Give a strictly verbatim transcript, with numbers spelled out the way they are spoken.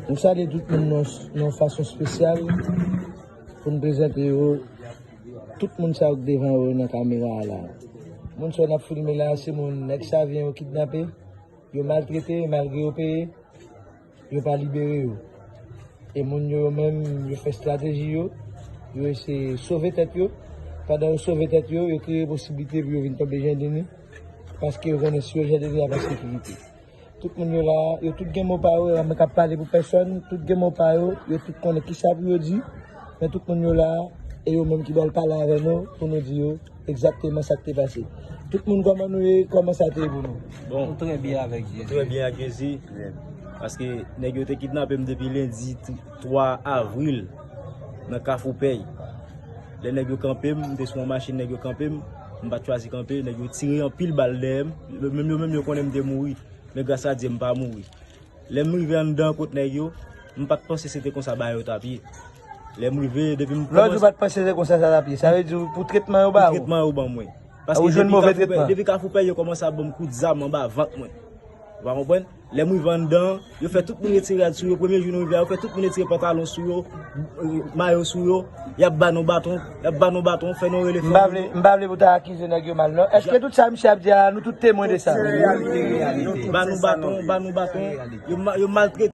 Nou salye tout moun nan, nan fason espesyal pou n prezante yo tout moun sa yo k devan yo nan kamera a la. Moun sa yo n ap filme la, se moun nèg Savyen yo kidnape, yo maltrete, malgre yo peye, yo pa libere yo. E moun yo, yo menm, yo fè estrateji yo, yo eseye sove tèt yo. Pandan yo sove tèt yo, yo kreye posiblite pou yo vin tonbe Jandini, paske yo konnen si yo Jandini, y ap an sekirite. Tout moun yo la, yo tout gen mo pa yo, e pa mwen k ap pale pou pèsòn, tout gen mo pa yo, yo tout konnen kisa pou yo di, men tout moun yo la, e yo menm ki pral pale avè nou, pou nou di yo egzakteman sa k te pase. Tout moun, kòman nou ye, kòman sa te ye pou nou? Bon, nou trè byen avèk Jezi. Trè byen ak Jezi. Paske nèg yo te kidnape m depi lendi t-, twa avril nan Kafou Pèy. Lè nèg yo kanpe m, m te sou yon machin, nèg yo kanpe m, m pa t chwazi kanpe, nèg yo tire anpil bal dèyè m. Yo menm, yo menm, yo konnen m te mouri. Men gras a Dye, m pa mouri. Lè m rive anndan kot nèg yo, m pa t panse se te konsa bagay yo t ap ye. Lè m rive, depi m Lè w di w kòmanse pa t panse se konsa sa t ap ye, sa vle di pou tretman yo ba pou ou? Tretman yo ban mwen. Paske Ou jwenn depi move Kafou Pèy, tretman. Depi Kafou Pèy, yo kòmanse ap ban m kout zam anba vant mwen. Ou pa konprann? Lè m rive anndan, yo fè tout moun retire rad sou yo. Premye jou nou rive a, yo fè tout moun retire pantalon sou yo, mayo sou yo. Y ap ba nou baton, y ap ba nou baton, fè nou rele M pa vle, m pa vle pou ta akize nèg yo mal, non. Èske tout sa misye ap di a, nou tout temwen de sa? Se reyalite, reyalite. Ba nou baton, ba nou baton. Yo ma-, yo maltrete.